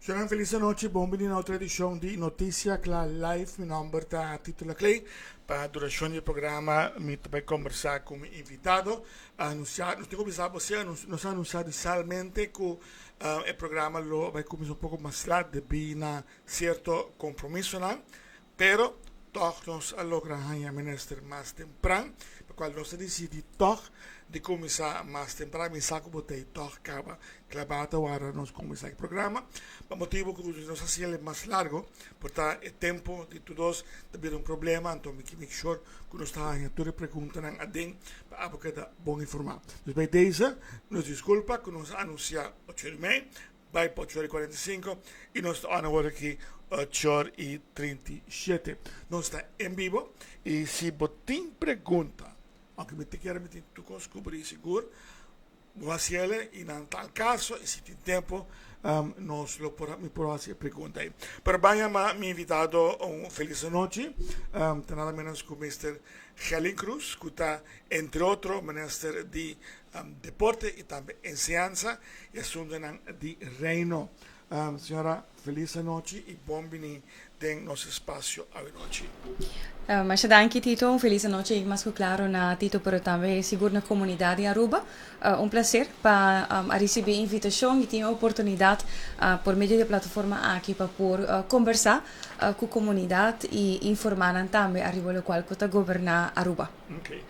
Sra. Felis anochi, bon bini na otro edicion di Noticia Cla Live. Mi nomber ta Tito Laclay. Pa duracion di e programa mi ta bay combersa cu mi invitado. Anuncia, nos tin cu bisa bo si, nos a anuncia inicialmente cu e programa lo bay cuminsa un poco mas laat debi na cierto compromisonan. Pero tog nos a logra haña minister mas tempran, pa cual nos a dicidi tog di cuminsa mas tempran. Mi sa cu bo ta ey tog caba claba ta wara nos cuminsa e programa, pa motibo cu nos a haciel mas largo, por ta e tempo di tur dos ta bira un problema, anto mi ke make sure cu nos ta haña tur e preguntanan aden pa abo keda bon informa. Dus bay deze nos disculpa cu nos a anuncia ocho y mei, Bai pa ocho ora i 45 i nos ta on awor aki 8:37. Nos ta en bibo i si bo tin pregunta, aunke mi ta kere mi tin tur kos kubrí sigur, bo hasi ele i nan ta al kaso i si tin tempo nos lo por mi por hasi e pregunta ei. Pero ban yama mi invitado un felis anochi, ta nada menos ku Mister Gelin Cruz ku ta entre otro minister di Deporte y tambe enseñansa y asuntonan di Reino. Señora, feliz anochi y bon bini den nos espacio awenochi. Masha danki Tito, un feliz anochi y mas cu claro na Tito pero tambe sigur na comunidad di Aruba. Un placer pa a ricibi e invitacion y tin e oportunidad por medio di e plataforma aki pa por conversa cu comunidad y informa nan tambe ariba locual cu ta goberna Aruba. Okay.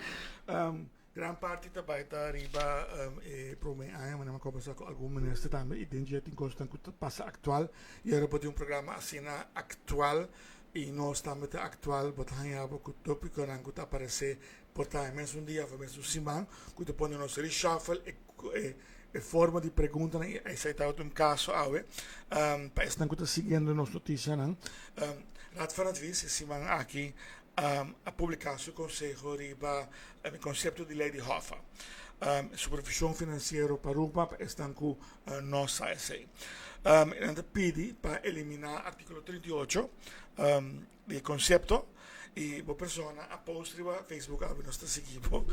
Gran parti ta bai ta riba e prome aña, manera mi a kombersá ku algun minister tambe i den dje tin kosnan ku ta pasa aktual i ora bo tin un programa asina aktual i nos tambe ta aktual bo ta haña bo ku topikonan ku ta aparesé por ta e mesun dia òf e mesun siman ku ta pone nos reshuffle e e forma di preguntanan i esei tabata un kaso awe pa esnan ku ta siguiendo nos notisianan. Raad van Advies e siman aki a publiká su konseho riba e konsepto di lei di Hoffa, supervishon finansiero pa Aruba pa esnan ku no sa esei. Nan ta pidi pa eliminá artíkulo 38 di e konsepto i bo persona a post riba Facebook awe nos ta sigui bo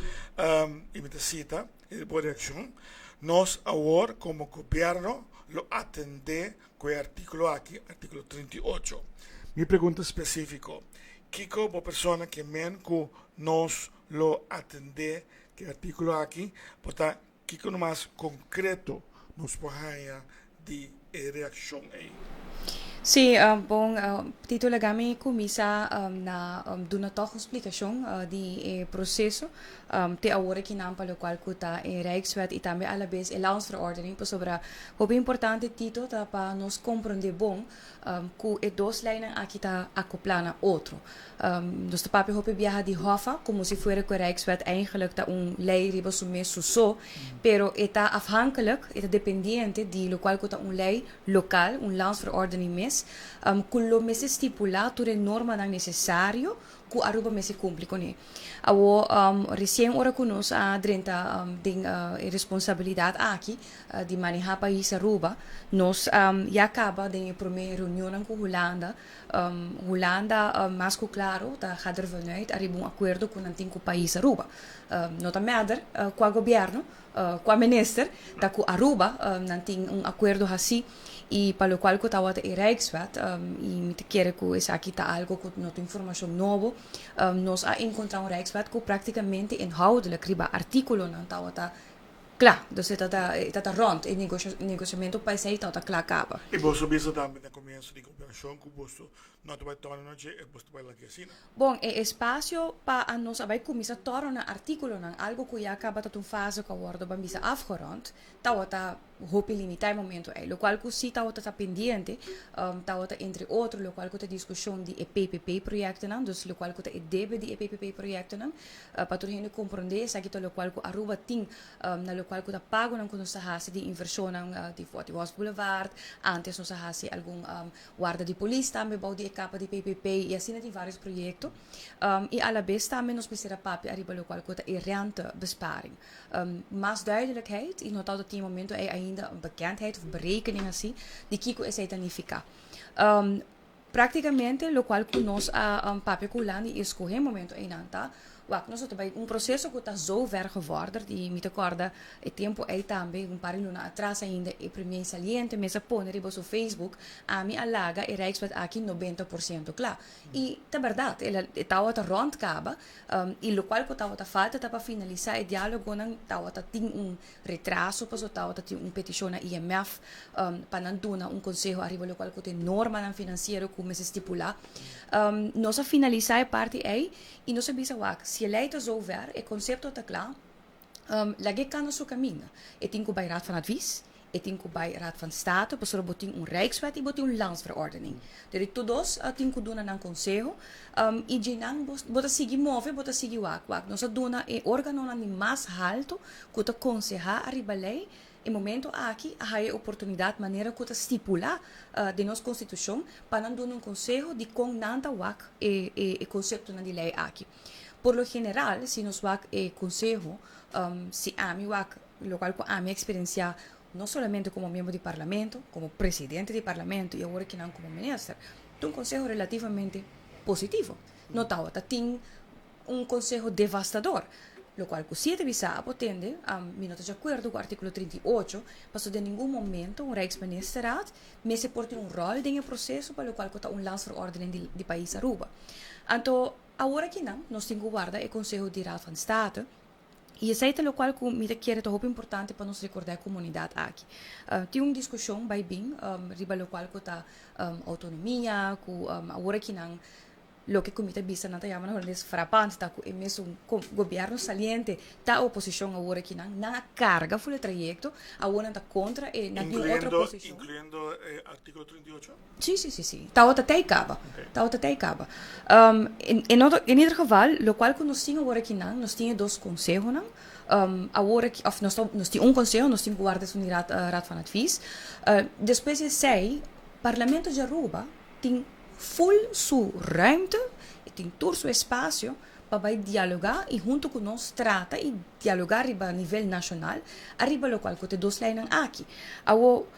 i mi ta sita bo reakshon, Nos awor komo gobièrnu lo atendé ku e artíkulo aki, artíkulo 38. Mi pregunta spesífiko, Kiko bo persona ke men ku nos lo atendé ku e artíkulo aki? Por ta kiko mas konkreto nos por haña di e reakshon ei? Sí, bon, Tito laga mi kuminsá na duna tòg un splikashon di e proseso te awor akinan pa lokual ku ta e Rijkswet i tambe alabes e Landsverordening pasobra hopi importante Tito ta pa nos komprondé bon ku e dos leinan aki ta akoplá na otro. Nos ta papia hopi biaha di Hoffa komo si fuera ku e Rijkswet eigenlijk ta un lei riba su mes su so, pero e ta afhankelijk, e ta dependiente di lokual ku ta un lei lokal, un landsverordening mes, ku lo mester stipulá tur e normanan nesesario ku Aruba mester kumpli kuné. Awor, resien ora ku nos a drenta den e responsabilidat aki di manehá pais Aruba, nos ya kaba den e promé reunionnan ku Hulanda. Hulanda mas ku klaro ta gaat er vanuit ariba un akuerdo ku nan tin ku pais Aruba. No ta mèder kua gobièrnu, kua minister ta ku Aruba nan tin un akuerdo hasí i pa lokual ku tabata e Rijkswet i mi ta kere ku esaki ta algo ku no ta informashon nobo nos a enkontrá un Rijkswet ku praktikamente inhoudelijk riba artíkulonan tabata kla dus e tabata e tabata rònt e negosiamentu pa esei tabata kla kaba. I boso bisa tambe na komienso di gobernashon ku boso no ta bai tòrna na dje e boso ta bai laga asina. Bon, e espasio pa a nos a bai kuminsá tòrna na artíkulonan, algu ku ya kaba ta un fase ku a wòrdu ban bisa afgerond, tabata hopi limitá e momento ei. Lokual ku sí tabata ta pendiente, tabata entre otro lokual ku ta diskushon di e PPP-proyektonan, dus lokual ku ta e debe di e PPP-proyektonan, pa tur hende komprondé esaki ta lokual ku Aruba tin na lokual ku ta pagonan ku nos ta hasi di invershonnan di Forty West Boulevard, antes nos a hasi algun Warda di polis tambe bou di e kapa di PPP i asina tin varios proyekto. I alabes tambe nos mester a papia ariba lokual ku ta e rentebesparing. Mas duidelijkheid i no tabata tin e momento ei ainda un bekendheid of berekening asi di kiko esei ta nifiká. Praktikamente lokual ku nos a papia ku Hulanda i eskohe e momento einan ta. Wak, nos ta bay un proceso cu ta zo ver gevorderd y mi ta corda e tempo ey tambe, un par di luna atras ainda, e premier saliente mes a pone riba su Facebook, "Ami a laga e Rijkswet aki 90% cla." Y ta berdad, el a tawata rond caba, y locual cu tawata falta ta pa finalisa e dialogonan. Tawata tin un retraso paso tawata tin un peticion na IMF pa nan duna un conseho ariba locual cu ta e normanan financiero cu mester stipula. Nos a finalisa e parti ey y nos a bisa, wak, si e ley ta zo ver, e concepto ta cla, lag'e cana su caminda. E tin cu bay Raad van Advies, e tin cu bay Raad van State, pasobra bo tin un Rijkswet y bo tin un Landsverordening. Deri tur dos tin cu duna nan conseho y dje-nan bo ta sigui move, bo ta sigui wak. Wak, nos a duna e organonan di mas halto cu ta conseha ariba ley e momento aki a haya e oportunidad manera cu ta stipula den nos Constitucion pa nan duna un conseho di con nan ta wak e conceptonan di ley aki. Por lo general, si nos wak e conseho, si ami wak locual cu ami a experiencia no solamente como miembro di Parlamento, como presidente di Parlamento y awor akinan como minister, ta un conseho relativamente positivo. No tawata tin un conseho devastador. Locual cu si e ta bisa abo tende, mi no ta di acuerdo cu articulo 38, pasobra den ningun momento un Rijksministerraad mester por tin un rol den e proceso pa locual cu ta un landsverordening di pais Aruba. Anto, awor akinan nos tin cu warda e conseho di Raad van State y esey ta locual cu mi ta kere ta hopi importante pa nos recorda e comunidad aki. Tin un discusion bay bin riba locual cu ta autonomia, cu awor akinan loke ku mi ta bisa nan ta yama na holandes frappant ta ku e mesun gobierno saliente ta oposishon awor aki nan nan a karga ful e trayekto, awor nan ta kontra e nan tin un otro posishon. Incluyendo e artíkulo 38? Si si si si tawata tei kaba tawata tei kaba en otro en ieder geval lokual ku nos tin awor aki nan nos tin e dos konsehonan awor aki òf nos ta nos tin un konseho, nos tin ku warda esun di raad raad van advies. Despues di esei Parlamento di Aruba tin full su ruimte y tin tur su espacio pa bay dialoga y hunto cu nos trata y dialoga riba nivel nacional ariba locual cu ta e dos leynan aki. Awo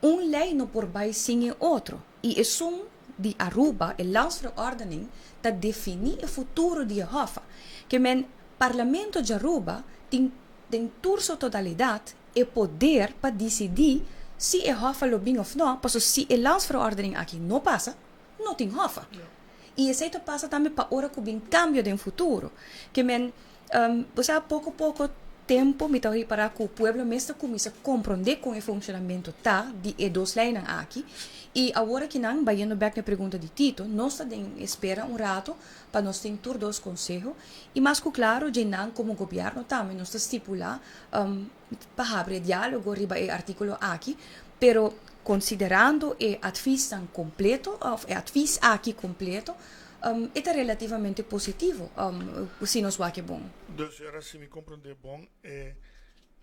un ley no por bay sin e otro y esun di Aruba, e Landsverordening, ta defini e futuro di e Hof. Ke men Parlamento di Aruba tin den tur su totalidad e poder pa disidí si e hòfa lo bin òf nò, pasobra si e landsverordening aki no pasa, no tin hòfa. I esei ta pasa tambe pa ora ku bin kambio den futuro. Ke men, bo sa, poko poko tempu mi ta ripará ku pueblo mes ta kuminsá komprondé kon e funshonamentu ta di e dos leinan aki. I awor akinan, bayendo bèk na e pregunta di Tito, nos ta den espera un rato pa nos tin tur dos konseho i mas ku klaro dje nan komo gobièrnu tambe nos ta stipulá pa habri e diálogo riba e artíkulo aki, pero konsiderando e atvisnan kompleto òf e atvis aki kompleto e ta relativamente positivo si nos wak e bon. Dus señora si mi komprondé bon e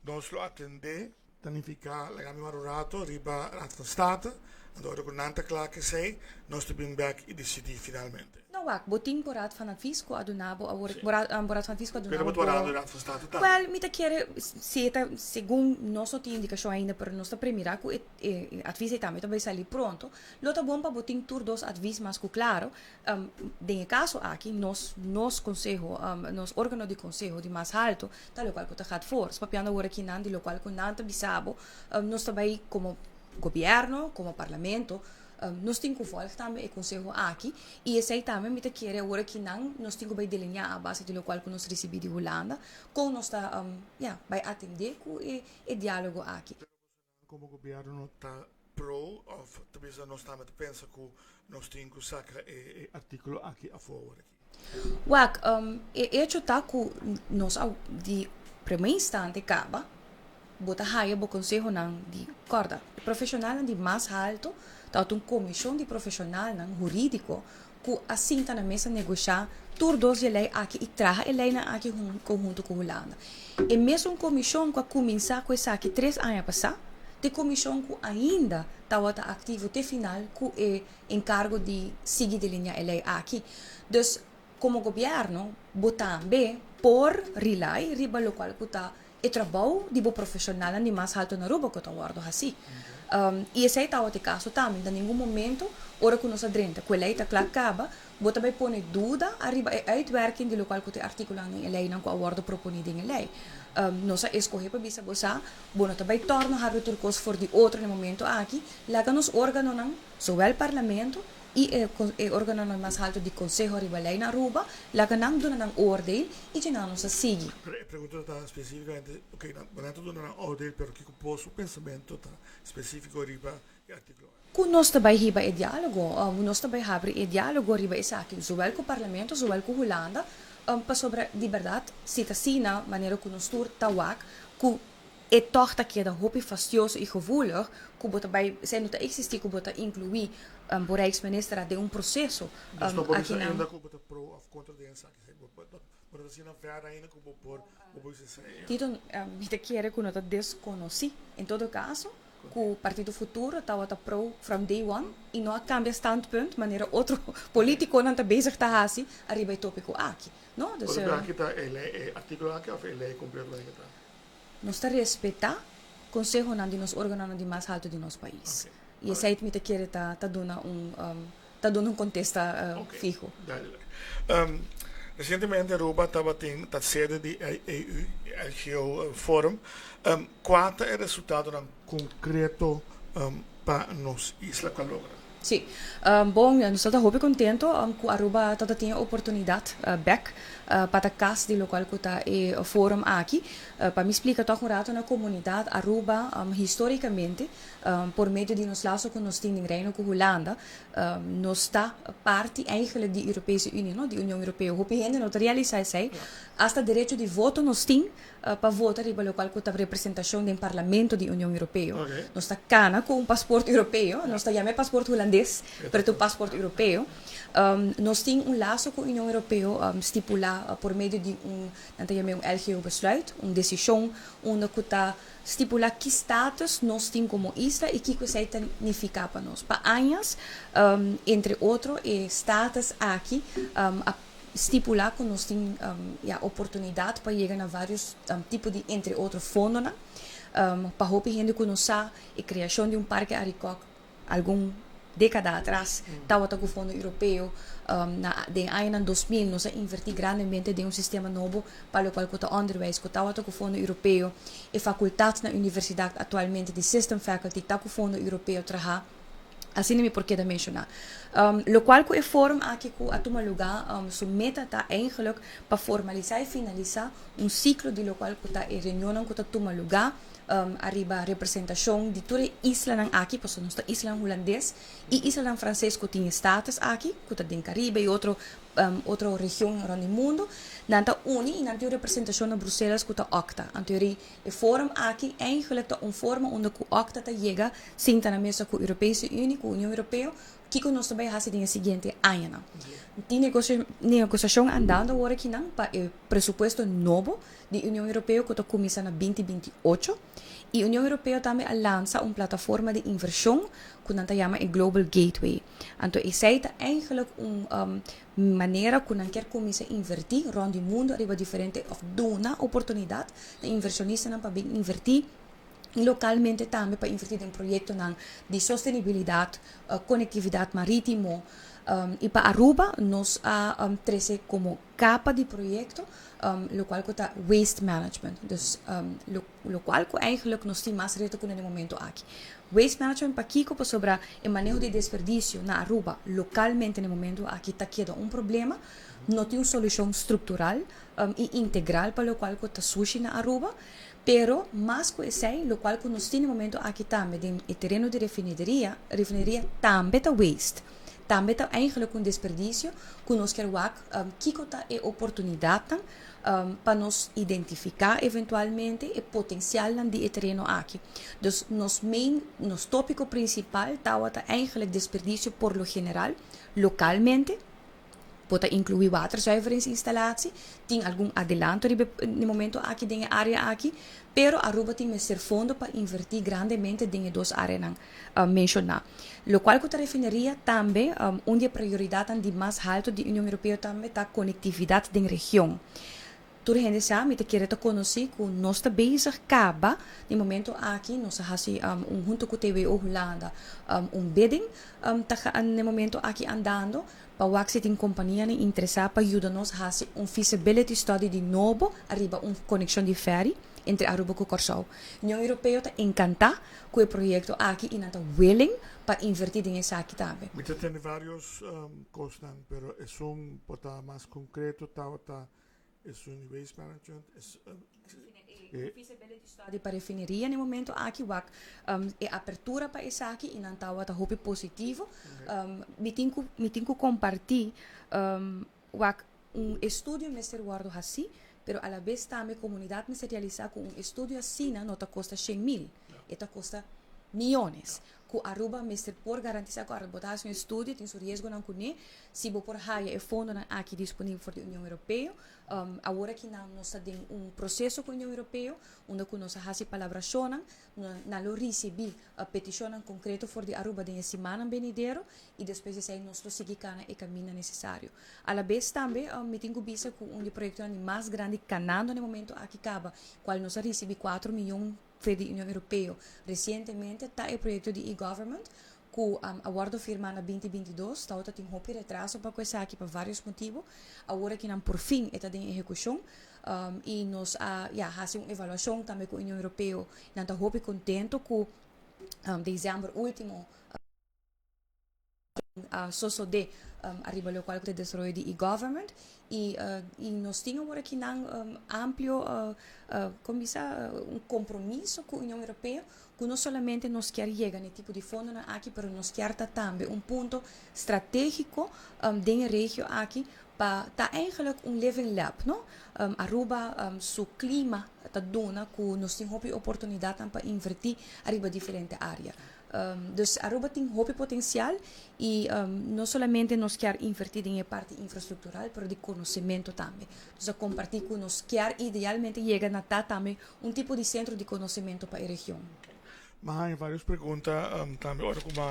nos lo atendé ta nifiká laga mi wak un rato riba Raad van State, anto ora ku nan ta kla ku esei nos ta bin bèk i disidí finalmente. No wak, bo tin bo Raad van Advies ku a duna bo awor, bo Raad van Advies ku a duna Pero bo bo ta warando e Raad van State tambe. Wèl, mi ta kere si e ta segun nos no tin indikashon ainda pero nos ta premirá ku e e advies ei tambe ta bai sali pronto, lo ta bon pa bo tin tur dos advies mas ku klaro. Den e kaso aki nos nos konseho, nos órgano di konseho di mas halto ta lokual ku ta gaat voor. Papiando awor aki nan di lokual ku nan ta bisa bo, nos ta bai komo gobièrnu, komo parlamento, Nos tin ku vòlg tambe e konseho aki i esei tambe mi ta kere awor aki nan nos tin ku bai delineá a base di lokual ku nos risibí di Hulanda kon nos ta ya bai atendé ku e e diálogo aki. Pero bosonan komo gobièrnu no ta pro òf ta bisa nos tambe ta pensa ku nos tin ku saka e e artíkulo aki afó awor aki? Wak, e echo ta ku nos a di promé instante kaba bo ta haya bo konsehonan di kòrda. E profeshonalnan di mas haltu tabata un komishon di profeshonalnan hurídiko ku a sinta na mesa negoshá tur dos di e lei aki i traha e leinan aki konhunto ku Hulanda. E mesun komishon ku a kuminsá ku esaki 3 aña pasá ta e komishon ku ainda tabata aktivo te final ku e enkargo di sigui delineá e lei aki. Dus komo gobièrnu bo tambe por rely riba lokual ku ta e trabou di bo profeshonalnan di mas haltu na Aruba ku ta wòrdu hasí. I esei tabata e kaso tambe. Na ningun momento ora ku nos a drenta ku e lei ta kla kaba. Bo ta bay pone duda ariba e uitwerking di locual cu ta e articulonan den e leynan cu a wordo proponi den e ley. Nos a escoge pa bisa bo sa, bo no ta bay torno habri tur cos for di otro na e momento aki, laga nos organonan, zowel Parlamento y e organonan mas halto di Conseho ariba ley na Aruba, laga nan duna nan oordeel y dje-nan nos a sigui. Pero e pregunta ta specificamente, ok, bo nan ta duna nan oordeel, pero kico bo su pensamento ta specifico riba e articulo aki? Cu nos ta bay hiba e dialogo, nos ta bay habri e dialogo riba esaki, zowel cu Parlamento, zowel cu Hulanda, pasobra di berdad si ta asina manera cu nos tur ta wak cu e tog ta keda hopi fastioso y gevoelig cu bo ta bay, esey no ta existi cu bo ta inclui bo Rijksminister den un proceso Dus no por bisa akinan. ainda cu bo ta pro of contra den esaki, bo no ta asina ver ainda cu bo por bisa esey. Tito, mi ta kere cu no ta desconoci, en todo caso, cu Partido Futuro tawata pro from day one y no a cambia standpunt manera otro politiconan ta bezig ta haci ariba e topico aki, no? Dus. Pero aki ta e ley, e articulo aki of e ley completo aki ta? Nos ta respeta consehonan di nos organonan di mas halto di nos pais. Y esey mi ta kere ta ta duna un ta duna un contesta fiho. Ok, duidelijk. Recientemente Aruba tabatin ta sede di e EU, LGO Forum. Cua ta e resultadonan concreto pa nos isla cu a logra? Sí. Bon, nos ta hopi contento cu Aruba ta tin e oportunidad bek pa ta cas di locual cu ta e forum aki. Pa mi splica toch un rato na comunidad, Aruba historicamente por medio di nos laso cu nos tin den Reino cu Hulanda, nos ta parti eigenlijk di Europese Unie, no, di Union Europeo. Hopi hende no ta realisa esey. Hasta derecho di voto nos tin pa vota riba locual cu ta representacion den Parlamento di Union Europeo. Nos ta cana cu un paspoort Europeo, nos ta yama e paspoort Hulandes, pero ta un paspoort Europeo. Nos tin un laso cu Union Europeo stipula por medio di un, nan ta yama un LGO-besluit, un decision unda cu ta stipula ki status nos tin como isla y kico esey ta nifica pa nos. Pa añas, entre otro, e status aki a stipula cu nos tin ya oportunidad pa yega na varios tipo di entre otro fondonan. Pa hopi hende cu no sa, e creacion di un parke Arikok algun decada atras tawata cu fondo Europeo. Na den añanan 2000 nos a inverti grandemente den un sistema nobo pa locual cu ta onderwijs cu tawata cu fondo Europeo. E facultad na universidad actualmente di System Faculty ta cu fondo Europeo traha. Asina mi por keda menciona. Locual cu e forum aki cu a tuma luga, su meta ta eigenlijk pa formalisa y finalisa un ciclo di locual cu ta e reunionnan cu ta tuma luga ariba representacion di tur e islanan aki, pasobra nos ta islanan Hulandes y islanan Frances cu tin e status aki, cu ta den Caribe y otro otro region rond di mundo. Nan ta uni y nan tin un representacion na Bruselas cu ta OCTA. Anto e forum aki eigenlijk ta un forma unda cu OCTA ta yega sinta na mesa cu Europese Unie, cu Union Europeo, kico nos ta bay haci den e siguiente añanan. Tin negociacion andando awor akinan pa e presupuesto nobo di Union Europeo cu ta cuminsa na 2028. Y Union Europeo tambe a lansa un plataforma di inversion cu nan ta yama e Global Gateway. Anto esey ta eigenlijk un manera cu nan kier cuminsa inverti rond di mundo ariba diferente of duna oportunidad na inversionistanan pa bin inverti y localmente tambe pa inverti den proyectonan di sostenibilidad, conectividad maritimo. Y pa Aruba nos a trece como capa di proyecto locual cu ta waste management. Dus locual cu eigenlijk nos tin mas reto cu na e momento aki. Waste management pakico? Pasobra e maneho di desperdicio na Aruba localmente na e momento aki ta keda un problema. No tin un solucion structural y integral pa locual cu ta sushi na Aruba. Pero mas cu esey, locual cu nos tin na e momento aki tambe den e tereno di refineria, refineria tambe ta waste. Tambe ta eigenlijk un desperdicio cu nos kier wak kico ta e oportunidadnan pa nos identifica eventualmente e potencialnan di e tereno aki. Dus nos main, nos topico principal tawata eigenlijk desperdicio por lo general localmente. Bo ta inclui waterzuiveringsinstallatie. Tin algun adelanto riba e momento aki den e area aki, pero Aruba tin mester fondo pa inverti grandemente den e dos areanan menciona. Locual cu ta refineria tambe, un di e prioridadnan di mas halto di Union Europeo tambe ta conectividad den region. Tur hende sa, mi ta kere ta conoci cu nos ta bezig caba di momento aki, nos a haci un hunto cu TWO Hulanda un bidding ta na e momento aki andando. Pa wak si tin kompanianan interesá pa yuda nos hasi un feasibility study di nobo ariba un konekshon di ferry entre Aruba ku Kòrsou. Union Europeo ta enkantá ku e proyekto aki i nan ta willing pa invertí den esaki tambe. Mi ta tende varios kosnan, pero esun por ta mas konkreto tabata esun di waste management, es. E feasibility study pa refineria na e momento aki wak e apertura pa esaki i nan tabata hopi positivo. Mi tin ku mi tin ku kompartí wak un estudio mester wòrdu hasí, pero alabes tambe komunidat mester realisá ku un estudio asina no ta kosta 100.000, e ta kosta miyones. Ku Aruba mester por garantisá ku bo ta hasi un estudio tin su riesgonan kuné, si bo por haya e fondonan aki disponibel for di Union Europeo. Awor aki nan nos ta den un proseso ku Union Europeo unda ku nos a hasi palabrashonnan, nan lo risibí petishonnan konkreto for di Aruba den e simannan benidero i despues di esei nos lo sigui kana e kaminda nesesario. Alabes tambe mi tin ku bisa ku un di proyektonan di mas grandi kanando na e momento aki kaba, kual nos a risibí 4 miyon for di Union Europeo resientemente, ta e proyekto di e-government ku a wòrdu firmá na 2022. Tabata tin hopi retraso pa ku esaki pa vários motibu. Awor aki nan por fin e ta den ehekushon i nos a, ya, hasi un evaluashon tambe ku Union Europeo. Nan ta hopi kontentu ku desèmber último a sosodé ariba lokual ku ta desaroyo di e-government i nos tin awor aki nan amplio, kon bisa, un kompromiso ku Union Europeo ku no solamente nos kier yega na e tipo di fondonan aki, pero nos kier ta tambe un punto stratégiko den e regio aki pa ta eigenlijk un living lab, no? Aruba su klima ta duna ku nos tin hopi oportunidatnan pa invertí ariba diferente área. Dus Aruba tin hopi potensial i no solamente nos kier invertí den e parti infrastruktural, pero di konosementu tambe. Nos a kompartí ku nos kier idealmente yega na ta tambe un tipo di sentro di konosementu pa e region. Mi haña varios pregunta tambe ora ku mi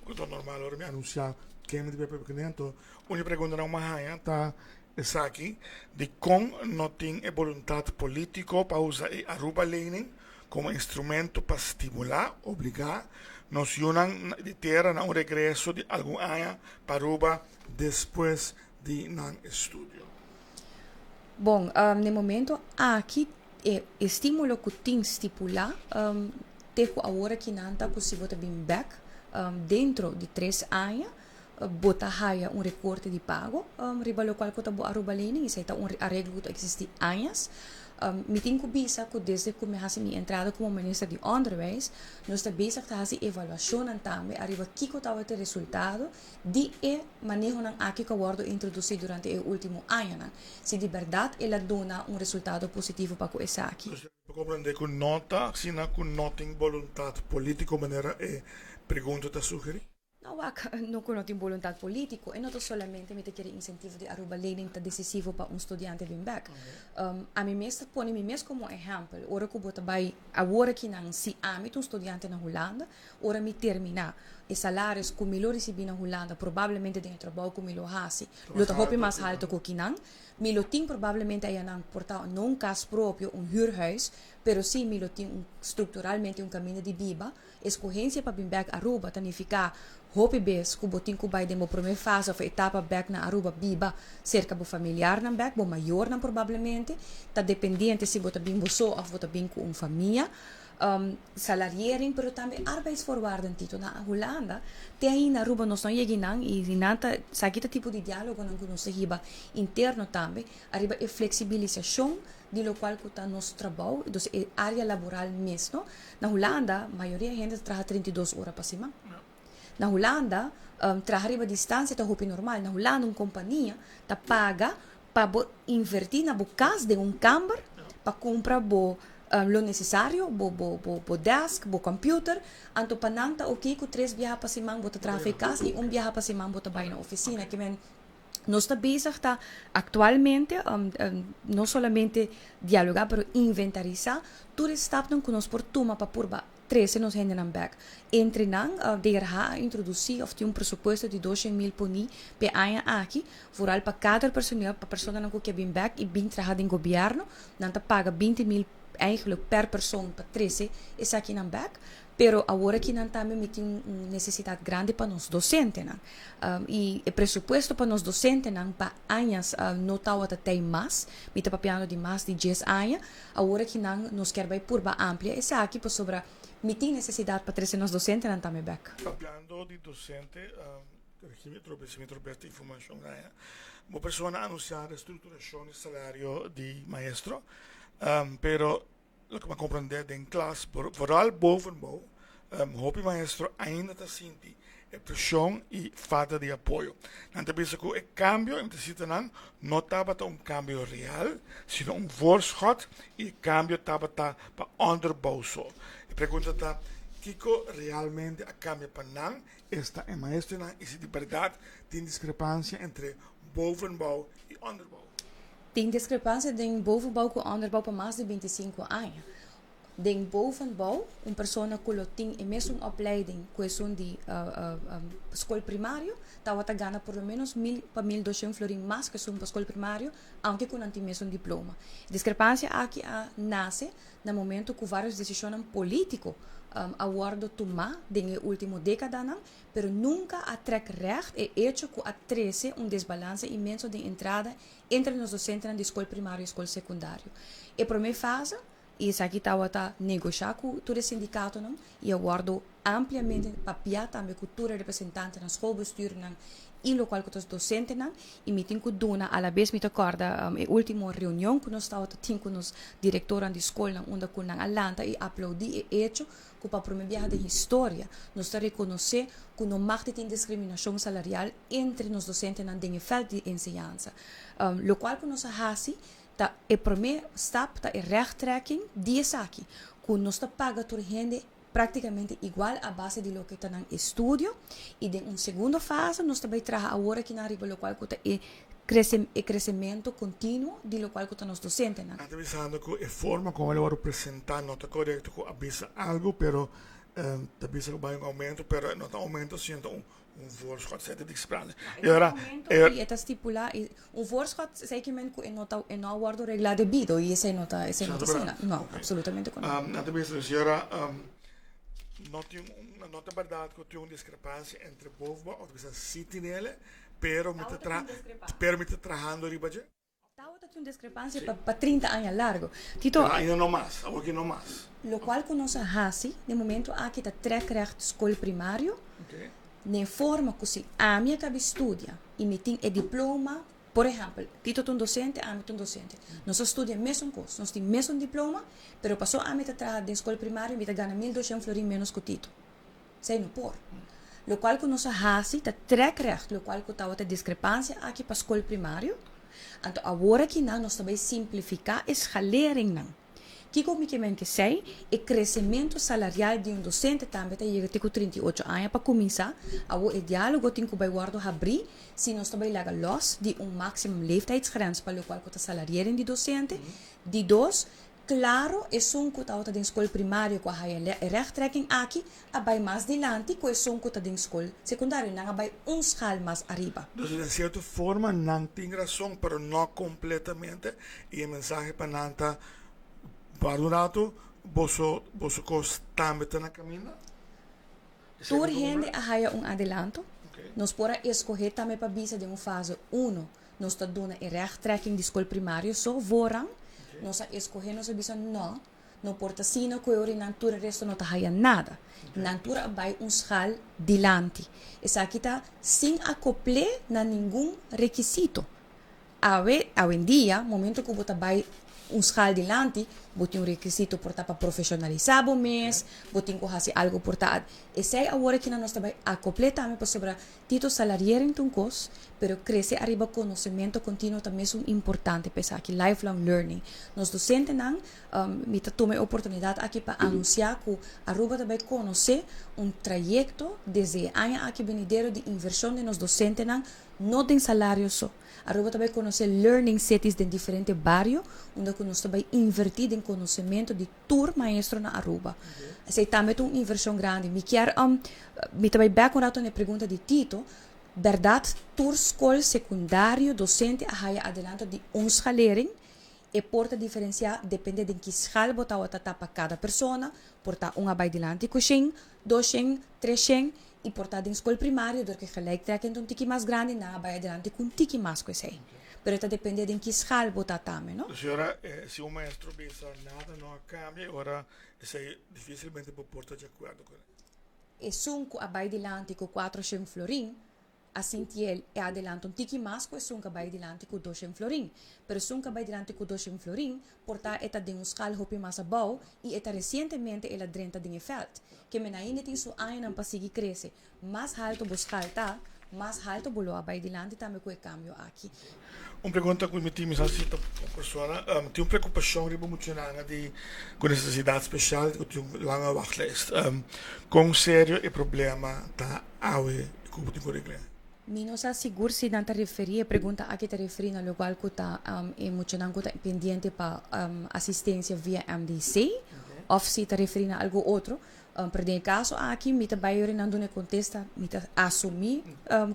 ku ta normal ora mi anunsiá ken mi ta papia kuné. Anto un di preguntanan ku mi haña ta esaki: dikon no tin e boluntat polítiko pa usa e Aruba Lening komo instrumento pa stimulá, obligá, nos yunan di tera na un regreso di algun aña pa Aruba despues di nan estudio? Bon, na e momento aki e estímulo ku tin stipulá te ku awor aki nan ta ku si bo ta bin bèk dentro di 3 aña, bo ta haya un rekorte di pago riba lokual ku ta bo Aruba Lening. Esei ta un areglo ku ta eksistí añas. Mi tin ku bisa ku desde ku mi hasi mi entrada komo minister di Onderwijs, nos ta bezig ta hasi evaluashonnan tambe ariba kiko tabata e resultado di e manehonan aki ku a wòrdu introdusí durante e último añanan. Si di bèrdat el a duna un resultado positivo pa ku esaki. Pa komprendé ku no ta asina ku no tin boluntat polítiko manera e pregunta ta sugerí? No, wak, no ku no tin boluntat polítiko. E no ta solamente mi ta kere insentivo di Aruba Lening ta desisivo pa un studiante bin bèk. Ami mes ta pone mi mes komo ehèmpel. Ora ku bo ta bai awor akinan, si ami ta un studiante na Hulanda, ora mi terminá, e salaris ku mi lo risibí na Hulanda probablemente den e trabou ku mi lo hasi lo ta hopi mas haltu ku kinan. Mi lo tin probablemente ayanan por ta no un kas propio, un huurhuis, pero sí mi lo tin un strukturalmente un kaminda di biba. Eskohensia pa bin bèk Aruba ta nifiká hopi bes ku bo tin ku bai den bo promé fase òf etapa bèk na Aruba biba serka bo familiarnan bèk, bo mayornan probablemente, ta dependiente si bo ta bin bo so òf bo ta bin ku un famia. Salariering pero tambe arbeidsvoorwaarden, Tito. Na Hulanda te ainda Aruba nos no yega einan i nan ta esaki ta tipo di diálogonan ku nos ta hiba interno tambe ariba e fleksibilisashon di lokual ku ta nos trabou, dus e área laboral mes, no. Na Hulanda mayoria hende ta traha 32 ora pa siman. Na Hulanda traha riba distansia ta hopi normal. Na Hulanda un kompania ta paga pa bo invertí na bo kas den un kamber pa kumpra bo lo nesesario, bo bo bo bo desk, bo computer, anto pa nan ta oké ku tres biaha pa siman bo ta traha for e kas i un biaha pa siman bo ta bai na ofisina. Ke men nos ta bezig ta aktualmente no solamente dialogá pero inventarisá tur e stapnan ku nos por tuma pa purba trese nos hendenan bèk. Entre nan DRH a introdusí òf tin un presupuesto di 200.000 poní p'e aña aki, vooral pa kader personeel, pa personanan ku ke bin bèk i bin traha den gobièrnu, nan ta paga 20.000 eigenlijk per persoon pa trese esakinan bèk. Pero awor akinan tambe mi tin un nesesidat grandi pa nos dosentenan. I e presupuesto pa nos dosentenan pa añas no tawata tei mas. Mi ta papiando di mas di dies aña. Awor akinan nos kier bai purba amplia esaki pasobra mi tin nesesidat pa trese nos dosentenan tambe bek. Papiando di dosente, corregí mi trobe si mi trobe esta informacion aya. Bo persona a anuncia restructuracion di salario di maestro, pero loke mi a comprende den klas, vooral bovenbouw, hopi maestro ainda ta sinti e presion y falta di apoyo. Nan ta bisa cu e cambio, y mi ta cita nan, no tabata un cambio real, sino un voorschot y e cambio tabata pa onderbouw so. E pregunta ta, kico realmente a cambia pa nan, esta e maestronan, y si di berdad tin discrepancia entre bovenbouw y onderbouw? Tin diskrepansia den bovenbouw ku onderbouw pa mas di 25 aña. Den bovenbouw, un persona ku lo tin e mesun opleiding ku esun di skol primario, tabata gana por lo menos 1000 pa 1200 florin mas ku esun pa skol primario, aunke ku nan tin mesun diploma. Diskrepansia aki a nase na momento ku varios desishonnan polítiko a wòrdu tumá den e último dékadanan, pero nunka a trèk règt e echo ku a trese un desbalanse inmenso den entrada entre nos dosentenan di skol primario i skol sekundario. E promé fase, i esaki tabata negoshá ku tur e sindikatonan i a wòrdu ampliamente papiá tambe ku tur e representantenan, schoolbestuurnan i lokual ku ta dosentenan, i mi tin ku duna alabes mi ta kòrda e último reunion ku nos tabata tin ku nos direktornan di skolnan unda ku nan a lanta i aploudí e echo ku pa promé biaha den historia nos ta rekonosé ku no mag di tin diskriminashon salarial entre nos dosentenan den e vèlt di enseñansa. Lokual ku nos a hasi ta e promé stap ta e rechttrekking di esaki, ku nos ta paga tur hende práktikamente igual a base di loke ta nan estudio i den un segundo fase nos ta bai traha awor akinan riba lokual ku ta e e kresementu kontinuo di lokual ku ta nos dosentenan. Nan ta bisando ku e forma kon el a wòrdu presentá no ta korekto, ku a bisa algu pero ta bisa ku bai un oumento pero no ta oumento sino ta un voorschot, esei ta disprende. E ora i e ta stipulá i un voorschot esei ke men ku e no ta e no a wòrdu reglá debido i esei no ta esei no ta asina. No, absolutamente ku no. Nan ta bisa si ora no tin un no ta bèrdat ku tin un diskrepansia entre bovenbouw òf ta bisa si tin ele Pero mi ta tra pero mi ta trahando riba dje. Tabata tin un discrepancia pa pa 30 aña largo. Tito. Pero ainda no mas, awor ki no mas. Locual cu nos a haci den momento aki ta trek recht scol primario. Okay. Den forma cu si ami a cabi studia y mi tin e diploma, por ehempel, Tito ta un docente, ami ta un docente. Nos a studia mesun cos, nos tin mesun diploma, pero paso ami ta traha den scol primario mi ta gana 1200 florin menos cu Tito. Esei no por. Lokual ku nos a hasi ta trèk règt lokual ku tabata diskrepansia aki pa skol primario. Anto awor akinan nos ta bai simplifiká e schaleringnan. Kiko mi ke men ke esei? E kresementu salarial di un dosente tambe ta yega te ku 38 aña pa kuminsá. Awor e diálogo tin ku bai wòrdu habrí si nos ta bai laga lòs di un maximum leeftijdsgrens pa lokual ku ta salariering di dosente. Di dos, Claro, esun cu tabata den scol primario cu a haya e rechttrekking aki a bay mas dilanti cu esun cu ta den scol secundario. Nan a bay un schaal mas ariba. Dus den cierto forma nan tin razon, pero no completamente. Y e mensahe pa nan ta, Warda un rato, boso boso cos tambe ta na caminda. Esey Tur bo ta hende cumpra? a haya un adelanto. Okay. Nos por a escoge tambe pa bisa den un fase uno Nos ta duna e rechttrekking di skol primario so voorrang. Nos a eskohe, nos a bisa no, no por ta asina ku e ora nan tur e resto no ta haya nada. Nan tur a bai un schaal dilanti. Esaki ta sin akopl'é na ningun rekisito. Awe, awendia, momento ku bo ta bai un schaal dilanti, bo tin un rekisito por ta pa profeshonalisá bo mes, bo tin ku hasi algu por ta. Esei awor aki nan nos ta bai akopl'é tambe pasobra Tito salariering ta un kos, pero krese ariba konosementu kontinuo ta mesun importante pa esaki, lifelong learning. Nos dosentenan, mi ta tuma e oportunidat aki pa anunsiá ku Aruba ta bai konosé un trayekto desde e aña aki benidero di invershon den nos dosentenan, no den salario so. Aruba ta bai konosé learning cities den diferente bario, unda ku nos ta bai invertí den konosementu di tur maestro na Aruba. Esei tambe ta un inversion grandi. Mi kier mi ta bai bek un rato na e pregunta di Tito. Berdad tur skol secundario docente a haya adelanto di un schalering. E por ta diferencia depende den ki schaal bo tawata ta pa cada persona, por ta un a bay dilanti cu shen, 200, 300 y por ta den scol primario door cu gelijktrekkend un tiki mas grandi, nan a bay adelante cu un tiki mas cu esey. Pero ta depende den ki schaal bo ta tambe, no? Dus ora si un maestro bisa nada no a cambia, ora esey dificilmente bo por ta di acuerdo cu ne. Esun cu a bay dilanti cu 400 florin a sinti el e adelanta un tiki mas cu esun cu a bay dilanti cu 200 florin. Pero esun cu a bay dilanti cu 200 florin por ta e ta den un schaal hopi mas abou y e ta recientemente el a drenta den e veld. Ke men ainda tin su añanan pa sigui crece. Mas halto bo schaal ta, mas halto bo lo a bay dilanti tambe cu e cambio aki. Un pregunta cu mi tin, mi sa si ta un persona, tin un preocupacion riba muchanan di cu necesidad special cu tin un lange wachtlijst. Con serio e problema ta awe cu bo tin cu regla? Mi no sa sigur si nan ta referi, e pregunta aki ta referi na locual cu ta e muchanan cu ta pendiente pa asistencia via MDC of si ta referi na algo otro. Pero den e caso aki mi ta bay yori nan duna e contesta, mi ta asumi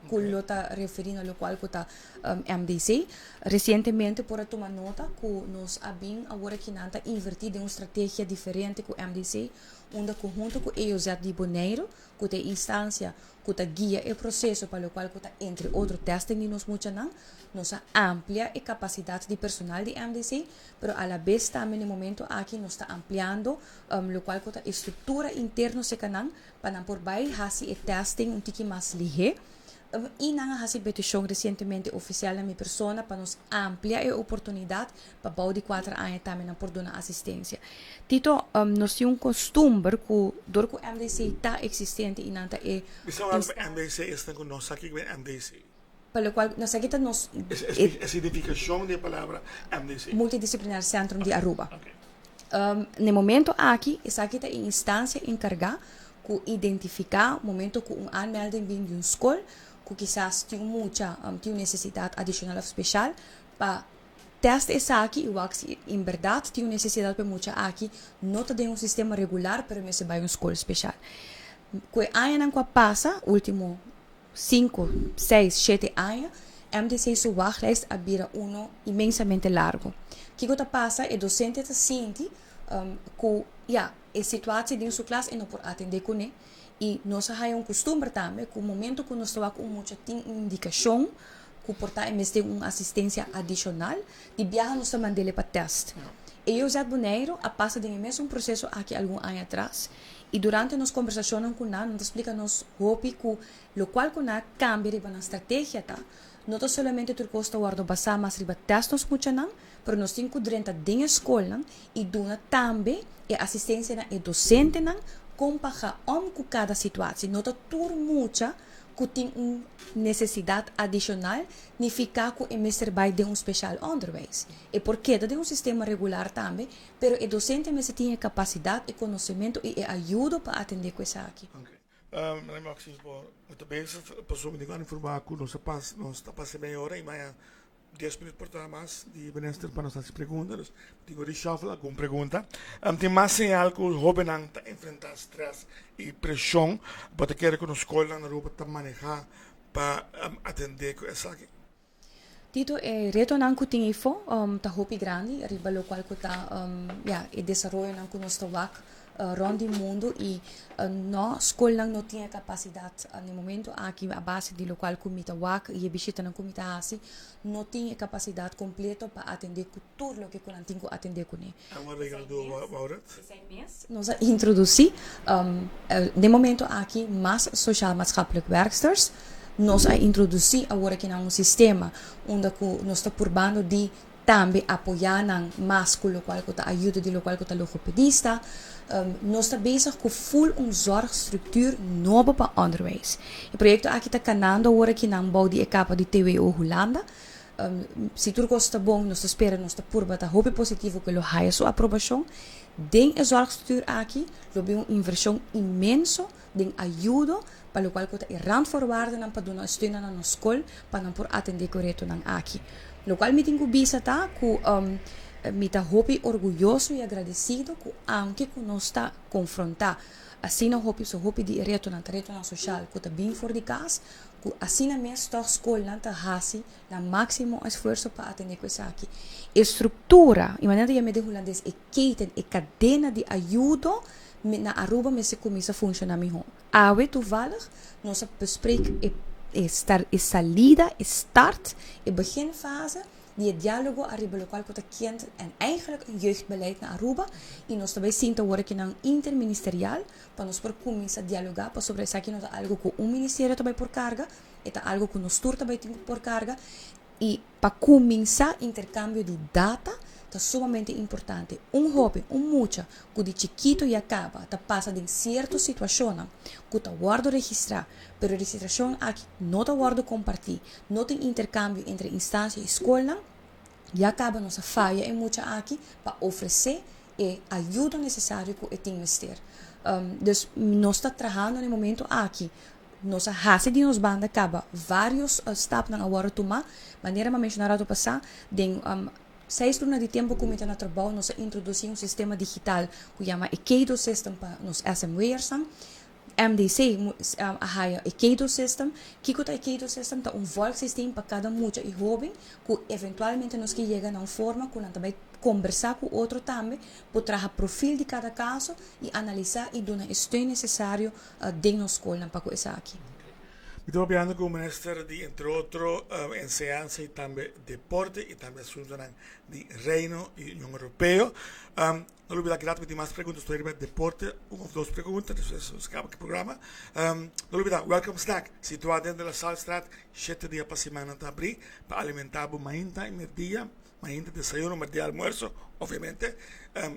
cu lo ta referi na locual cu ta MDC. Recientemente por a tuma nota cu nos a bin awor aki nan ta inverti den un strategia diferente cu MDC, unda cu hunto cu EOZ di Boneiru, cu ta e instancia cu ta guia e proceso pa locual cu ta entre otro testing di nos muchanan, nos a amplia e capacidad di personal di MDC, pero alabes tambe na e momento aki nos ta ampliando locual cu ta e structura interno cerca nan pa nan por bay haci e testing un tiki mas lihe. Y nan a haci peticion recientemente oficial na mi persona pa nos amplia e oportunidad pa bou di cuater aña tambe nan por duna asistencia. Tito, nos tin un costumber cu dor cu MDC ta existente y nan ta e. Bisa un algo pa MDC, esnan cu no sa kico e MDC. Pa locual nos aki ta nos. E significacion di e palabra MDC. Multidisciplinair Centrum di Aruba. Na e momento aki esaki ta e instancia encarga cu identifica momento cu un aanmelding bin di un scol cu kisas tin un mucha tin un necesidad adicional of special pa test esaki y wak si en berdad tin un necesidad pa e mucha aki no ta den un sistema regular pero mester bay un scol special. Cu e añanan cu a pasa ultimo 5, 6, 7 aña, MDC su wachtlijst a bira uno inmensamente largo. Kico ta pasa? E docente ta sinti cu ya, e situatie den su klas e no por atende cune y nos a haya un custumber tambe cu momento cu nos ta wak un mucha tin un indicacion cu por ta e mester un asistencia adicional, di biaha nos ta mandele pa test. E Josette Boneiru a pasa den e mesun proceso aki algun aña atras y durante nos conversacionnan cu nan, nan ta splica nos hopi cu locual cu nan a cambia riba nan strategia ta, no ta solamente tur cos ta wordo basa mas riba test nos muchanan, pero nos tin cu drenta den e scolnan y duna tambe e asistencia na e docentenan con pa ga om cu cada situatie. No ta tur mucha cu tin un necesidad adicional nifica cu e mester bay den un speciaal onderwijs. E por keda den un sistema regular tambe, pero e docente mester tin e capacidad, e conocemento y e ayudo pa atende cu esaki. Meneer Maxis, bo ta bezig pasobra mi tin cu informa cu nos a pas, nos ta pasa media ora y maña 10 minuut por ta mas di minister pa nos haci pregunta, dus mi tin cu reshuffle algun pregunta. Tin mas señal cu hobennan ta enfrenta stress y presion, bo ta kere cu nos scolnan na Aruba ta maneha pa atende cu esaki? Tito, e retonan cu tin eyfo ta hopi grandi riba locual cu ta ya e desaroyonan cu nos ta wak rond di mundo y no scolnan no tin e capacidad na e momento aki a base di locual cu mi ta wak y e bishitanan cu mi ta haci no tin e capacidad completo pa atende cu tur loke cu nan tin cu atende cune. Esey mes nos a introduci den momento aki mas sociaal maatschappelijk werksters. Nos a introduci awor aki nan un sistema unda cu nos ta purbando di tambe apoya nan mas cu locual cu ta ayuda di locual cu ta logopedista. Nos ta bezig cu full un zorgstructuur nobo pa onderwijs. E proyecto aki ta canando awor aki nan bou di e capa di TWO Hulanda. Si tur cos ta bon, nos ta spera, nos ta purba ta hopi positivo cu lo haya su aprobacion. Den e zorgstructuur aki lo bin un inversion inmenso den ayudo pa locual cu ta e randvoorwaardennan pa duna steunnan na nos scol pa nan por atende cu retonan aki. Locual mi tin cu bisa ta cu Mi ta hopi orguyoso y agradecido cu aunke cu nos ta confronta asina hopi so hopi di e retonan ta retonan social cu ta bin for di cas, cu asina mes toch scolnan ta haci nan maximo esfuerso pa atende cu esaki. E structura, y manera ta yama den Hulandes e keten, e cadena di ayudo na Aruba mester cuminsa funciona miho. Awe toevallig nos a bespreek e e salida, e start, e beginfase di e dialogo ariba locual cu ta kind en eigenlijk een jeugdbeleid na Aruba y nos ta bay sinta awor akinan interministerial pa nos por cuminsa dialoga pasobra esaki no ta algo cu un ministerio ta bay por carga, e ta algo cu nos tur ta bay tin cu por carga y pa cuminsa intercambio di data ta sumamente importante. Un hoben, un mucha cu di chikito ya caba ta pasa den cierto situacionnan cu ta wordo registra pero e registracion aki no ta wordo comparti, no tin intercambio entre instancia y scolnan, ya caba nos a faya e mucha aki pa ofrece e ayudo necesario cu e tin mester. Dus nos ta trahando na e momento aki, nos a haci di nos banda caba varios stapnan a wordo tuma, manera mi a menciona rato pasa, den 6 luna di tempo cu mi ta na trabou nos a introduci un sistema digital cu yama e Kedo system pa nos SMW'ersnan. MDC a haya e Kedo system. Kiko ta e Kedo system? Ta un volgsysteem pa cada mucha y hoben cu eventualmente nos ke yega na un forma cu nan ta bay combersa cu otro tambe, por traha profiel di cada caso y analisa y duna e steun necesario den nos scolnan pa cu esaki. Mi ta papiando cu minister di, entre otro, enseñansa y tambe deporte y tambe asuntonan di Reino y Union Europeo. No lubida cu tin mas pregunta sobre deporte, un of dos pregunta, despues nos caba cu e programa. No lubida, Welcome Snack, situa den La Salstraat, 7 dia pa siman ta habri pa alimenta bo mainta y merdia, mainta desayuno, merdia almuerzo, obviamente.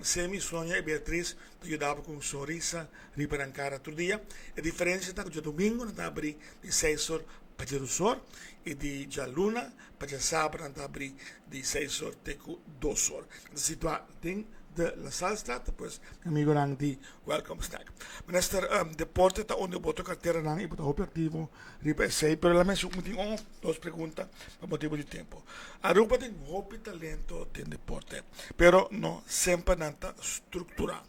Semi, Sonia y Beatriz ta yuda cu un sonrisa riba nan cara tur dia. E diferencia ta cu diadomingo nan ta habri di 6 or pa 2 or y di dialuna pa diasabra nan ta habri di 6 or te cu 2 or. Situa den de La Salstraat, pues amigonan di Welcome Snack. Minister, deporte ta unda bo carteranan y bo ta hopi activo riba esey, pero la mes tin un dos pregunta pa motibo di tempo. Aruba tin hopi talento den deporte, pero no semper nan ta structura.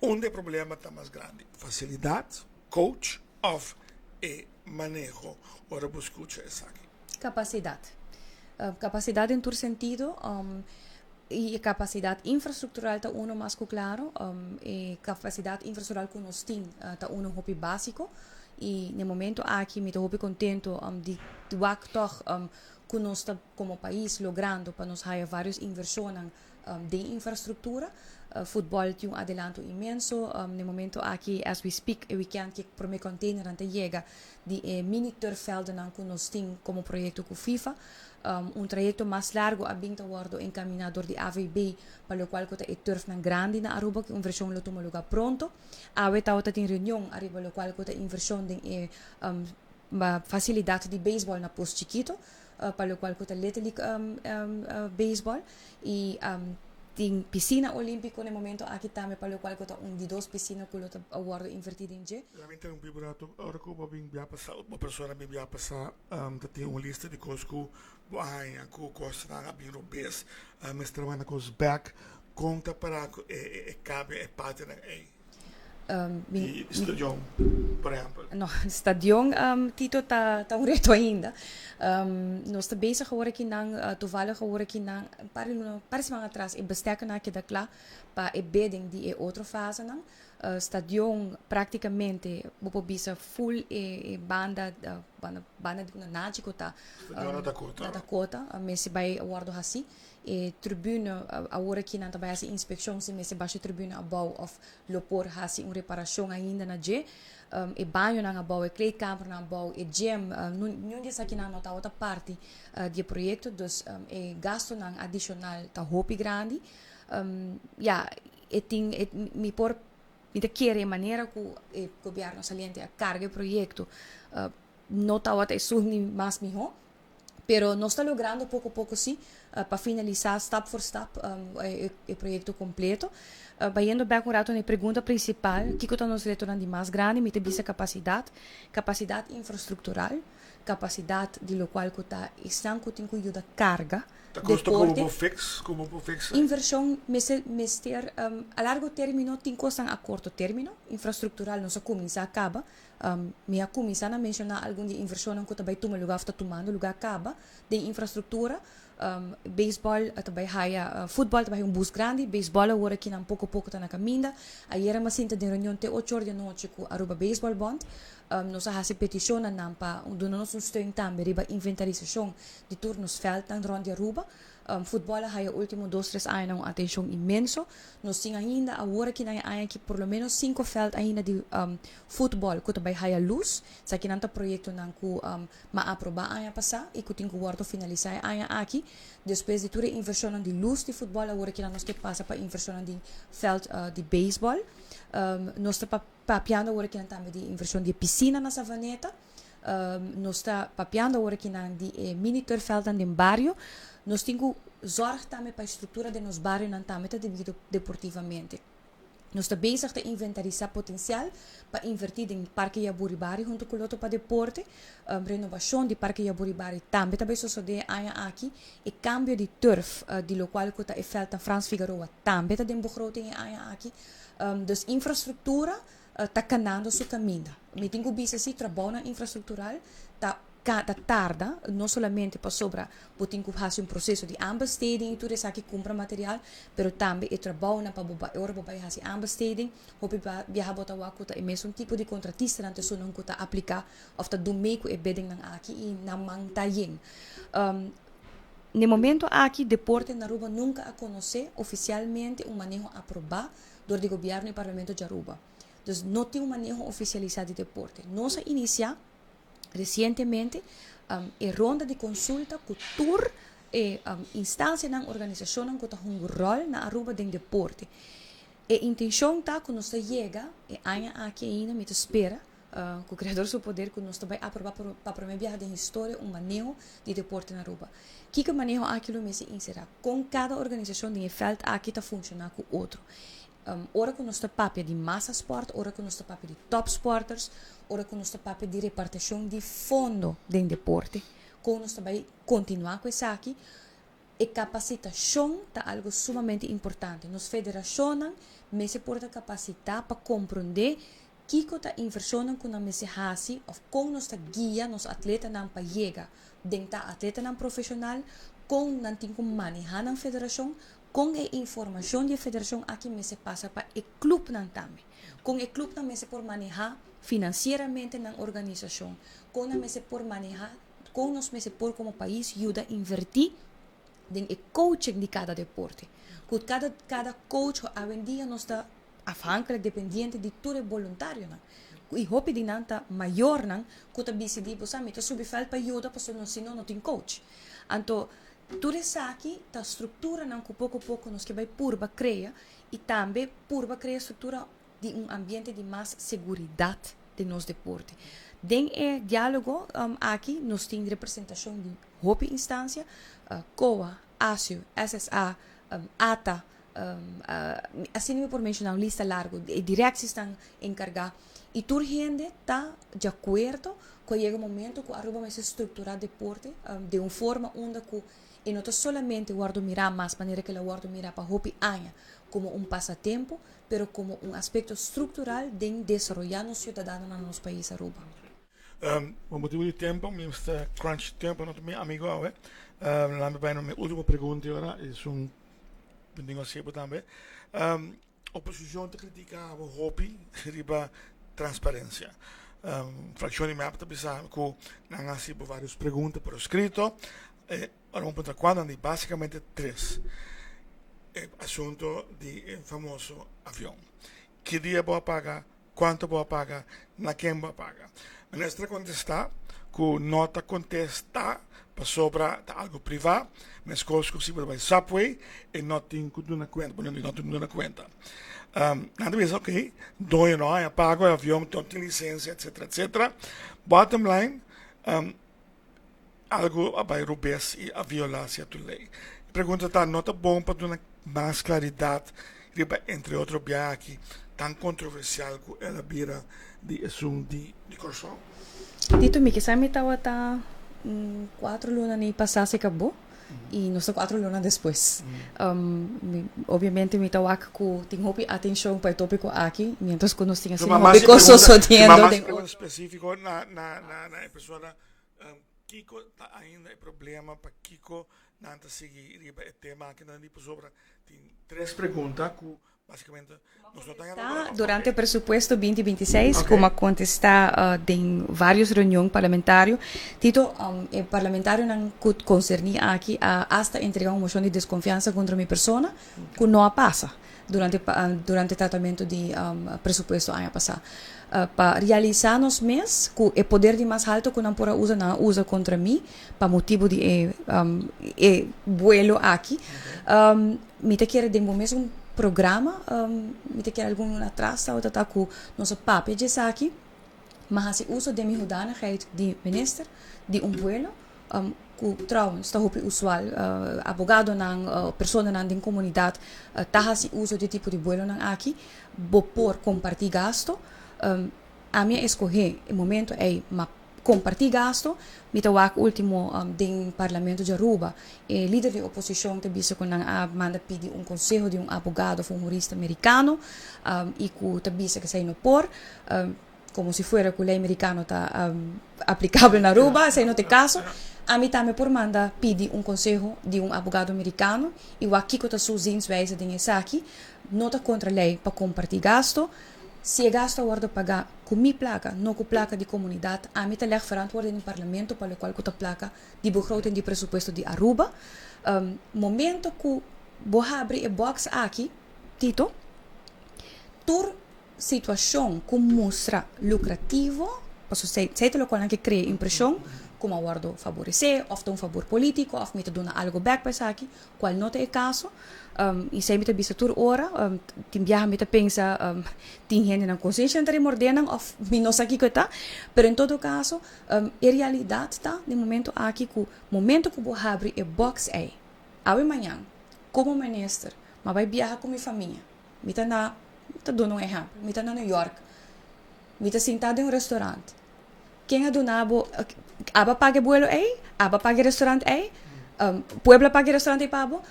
Unda e problema ta mas grandi? Facilidad, coach of e maneho? Ora bo scucha esaki. Capacidad. Capacidad den tur sentido. Y capacidad infrastructural ta uno mas cu claro. E capacidad infrastructural cu nos tin ta uno hopi basico. Y na momento aki mi ta hopi contento di wak toch cu nos ta como pais logrando pa nos haya varios inversionan den infrastructura. Futbol tin un adelanto inmenso. Na momento aki, as we speak, e weekend cu prome container ta yega di e mini turfvelden cu nos tin como proyecto cu FIFA. Un trayecto mas largo a bin ta wordo encamina door di AVB, pa locual cu ta e turfnan grandi na Aruba, cu inversion lo tuma lugar pronto. Awe tawata tin reunion ariba locual cu ta inversion den e facilidad di baseball na Pos Chiquito, pa locual cu ta Little League baseball y tin piscina olimpico na momento aki tambe, pa locual cu ta un di dos piscina cu lo ta wordo inverti den dje. Laat interrumpi un rato. Ora cu bo bin bia pasa, un persona bin bia pasa, ta tin un lista di cos cu bo haña cu cosnan a bin robes, mester manda cos back, con ta para cu e cambio, e partinan ey? Di stadion, por ehempel. No, stadion, Tito, ta un reto ainda. Nos ta bezig awor akinan, toevallig awor akinan, un par di siman atras, e bestekkennan a keda cla pa e bidding di e otro fasenan. Stadion practicamente, bo por bisa full e banda di Nachi cu ta Stadion na Dakota. Na Dakota, mester bay wordo haci. E tribune, awor akinan ta bay haci inspeccion si mester basha tribune abou of lo por haci un reparacion ainda na dje. E bañonan abou, e kleedkamernan abou, e gym, ningun di esakinan no tabata parti di e proyecto, dus e gastonan adicional ta hopi grandi. Ja, e tin, e, mi por, mi ta kere e manera cu e gobierno saliente a carga e proyecto no tabata esun ni mas miho, pero nos ta logrando poco poco si. Pa finalisa stap voor stap e proyecto completo. Bayendo bek un rato na e pregunta principal, kico ta nos retonan di mas grandi? Mi ta bisa capacidad, capacidad infrastructural, capacidad di locual cu ta esnan cu tin cu yuda carga Ta costo como deporte. bo fix, como bo fix? Inversion mester mester a largo termino tin cosnan a corto termino, infrastructural nos a cuminsa caba. Mi a cuminsa na menciona algun di e inversionnan cu ta bay tuma lugar of ta tumando lugar caba den infrastructura. Baseball ta bay haya, futbol ta bay haya un bus grandi, baseball awor akinan poco poco ta na caminda. Ayera mi a sinta den reunion te ocho or di anochi cu Aruba Baseball Bond. Nos a haci peticion na nan pa duna nos un steun tambe riba inventarisacion di tur nos veldnan rond di Aruba. Futbol a haya ultimo dos tres añanan un atencion inmenso. Nos tin ainda awor aki na e aña aki por lo menos cinco veld ainda di futbol cu ta bay haya luz. Esakinan ta proyectonan cu ma aproba aña pasa y cu tin cu wordo finalisa e aña aki. Despues di tur e inversionnan di luz di futbol awor aki nos ke pasa pa inversionnan di veld di baseball. Nos ta papiando awor aki tambe di inversion di e piscina na Savaneta. Nos ta papiando awor akinan di e mini turfveldnan den bario. Nos tin ku zorg tambe pa e struktura den nos barionan tambe ta debido deportivamente. Nos ta bezig ta inventarisá potensial pa invertí den Parke Yaburibari huntu ku Loto pa Deporte. Renobashon di Parke Yaburibari tambe ta bai sosodé e aña aki. E kambio di turf di lokual ku ta e veld na Frans Figaroa tambe ta den begroting e aña aki. Dus infrastruktura ta kanando su kaminda. Mi tin ku bisa si trabounan infrastruktural ta ta tarda, no solamente pasobra bo tin ku hasi un proseso di aanbesteding i tur esaki, kumpra material, pero tambe e trabounan pa bo bai ora bo bai hasi aanbesteding, hopi biaha bo ta wak ku ta e mesun tipo di kontratistanan ta esunnan ku ta apliká òf ta dun mee ku e biddingnan aki i nan man ta yen. Na e momento aki deporte na Aruba nunka a konosé ofisialmente un maneho aprobá dor di Gobierno y Parlamento di Aruba. Dus no tin un maneho oficialisa di deporte. Nos a inicia recientemente e ronda di consulta cu tur e instancianan, organisacionnan cu ta hunga rol na Aruba den deporte. E intencion ta cu nos ta yega e aña aki ainda, mi ta spera Cu Creador su poder cu nos ta bay aproba pa prome biaha den historia un maneho di deporte na Aruba. Kico e maneho aki lo mester insera? Con cada organisacion den e veld aki ta funciona cu otro? Ora cu nos ta papia di massa sport, ora cu nos ta papia di topsporters, ora cu nos ta papia di reparticion di fondo den deporte, con nos ta bay continua cu esaki? E capacitacion ta algo sumamente importante. Nos federacionnan mester por ta capacita pa comprende Kiko ta invershonnan ku nan mester hasi òf kon nos ta guia nos atletanan pa yega den ta atletanan profeshonal, kon nan tin ku manehá nan federashon, kon e informashon di e federashon aki mester pasa pa e klupnan tambe, kon e klupnan mester por manehá finansieramente nan organisashon, kon nan mester por manehá, kon nos mester por komo pais yuda invertí den e coaching di kada deporte. Ku kada kada coach awendia nos ta afhankelijk, dependiente di tur e boluntarionan. I hopi di nan ta mayornan ku ta disidí, bo sa, mi ta subi vèlt pa yuda pasobra no si no, no tin coach. Anto, tur esaki ta strukturanan ku poko poko nos ke bai purba krea i tambe purba krea struktura di un ambiente di mas seguridat den nos deporte. Den e diálogo aki nos tin representashon di hopi instansia, COA, ASU, SSA, ata, asina mi por menciona un lista largo, e directiesnan encarga y tur hende ta di acuerdo cu a yega un momento cu Aruba mester structura deporte den un forma unda cu e no ta solamente wordo mira mas manera cu el a wordo mira pa hopi aña como un pasatempo, pero como un aspecto structural den desaroya nos ciudadanonan na nos pais Aruba. Pa motibu di tempo, mi mester crunch tempo, no ta mi amigo awe. Laat mi bai na mi ultimo pregunta ora, es un ding así bo tambe. Oposicion ta critica bo hopi riba transparencia. Fraccion di mep ta bisa cu nan a haci bo varios pregunta por escrito. Ora bo puntra cuanto, nan di basicamente tres. E asunto di e famoso avion. Ki dia bo a paga? Cuanto bo a paga? Na ken bo a paga? Minister a contesta cu no ta contesta pasobra ta algo priva, mescos cu si bo ta bay Subway e no tin cu duna cuenta, bo no tin cu duna cuenta. Nan ta bisa ok, doño no haya pago e avion, no tin licencia etcetera etcetera. Bottom line, algo a bay robes y a viola cierto ley. E pregunta ta, no ta bon pa duna mas klaridat riba entre otro biaha aki tan kontroversial ku el a bira di esun di Kòrsou? Tito, mi kisa mi tabata un kuatro luna ni pasá se kabó i nos ta kuatro luna despues. Obviamente mi ta wak ku tin hopi atenshon pa e tópiko aki miéntras ku nos tin asina hopi kos sosodiendo den otro. Spesífiko na e persona kiko ta ainda e problema pakiko nan ta sigui riba e tema aki nan di pasobra tin tres pregunta ku basikamente nos no ta Kontestá durante presupuesto 2026 ku mi a kontestá den vários reunion parlamentario. Tito, e parlamentarionan ku konserní aki a asta entregá un moshon di deskonfiansa kontra mi persona ku no a pasa durante durante tratamentu di presupuesto aña pasá. Pa realisá nos mes ku e poder di mas haltu ku nan por a usa nan a usa kontra mi pa motibu di e e buelo aki. Mi ta kere den bo mesun programa, mi ta kere algun luna atras tabata ta ku nos a papia dje esaki, mi a hasi uso den mi hudanigheid di minister di un buelo ku trouwens ta hopi usual, abogadonan, personanan den komunidat ta hasi uso di e tipo di buelonan aki, bo por kompartí gasto. Ami a eskohé e momento ei ma kompartí gasto. Mi ta wak último den Parlamento di Aruba e lider di oposishon ta bisa ku nan a manda pidi un konseho di un abogado òf un hurista merikano i ku ta bisa ku esei no por, komo si fuera ku lei merikano ta aplikabel na Aruba, esei no ta e kaso. Ami tambe por manda pidi un konseho di un abogado merikano i wak kiko ta su zienswijze den esaki. No ta kontra lei pa kompartí gasto. Si e gasto a wordo paga cu mi placa, no cu placa di comunidad, ami ta leg verantwoording den Parlamento pa locual cu ta placa di begroting di presupuesto di Aruba. Momento cu bo habri e box aki, Tito, tur situacion cu mustra lucrativo, pasobra esey ta locual nan ke crea impresion cu mi a wordo faborece of ta un fabor politico of mi ta duna algo bek pa esaki, cual no ta e caso. I esei mi ta bisa tur ora. Tin biaha mi ta pensa tin hendenan konsiensia nan ta remordé nan òf mi no sa kiko e ta. Pero en todo kaso e realidat ta den momento aki ku momento ku bo habri e bòks ei awe mañan komo minister mi a bai biaha ku mi famia mi ta na mi ta duna un ehèmpel mi ta na New York mi ta sinta den un restaurant Ken a duna bo aba paga e buelo ei? Aba paga e restaurant ei? Pueblo a paga e restaurant ei pa bo?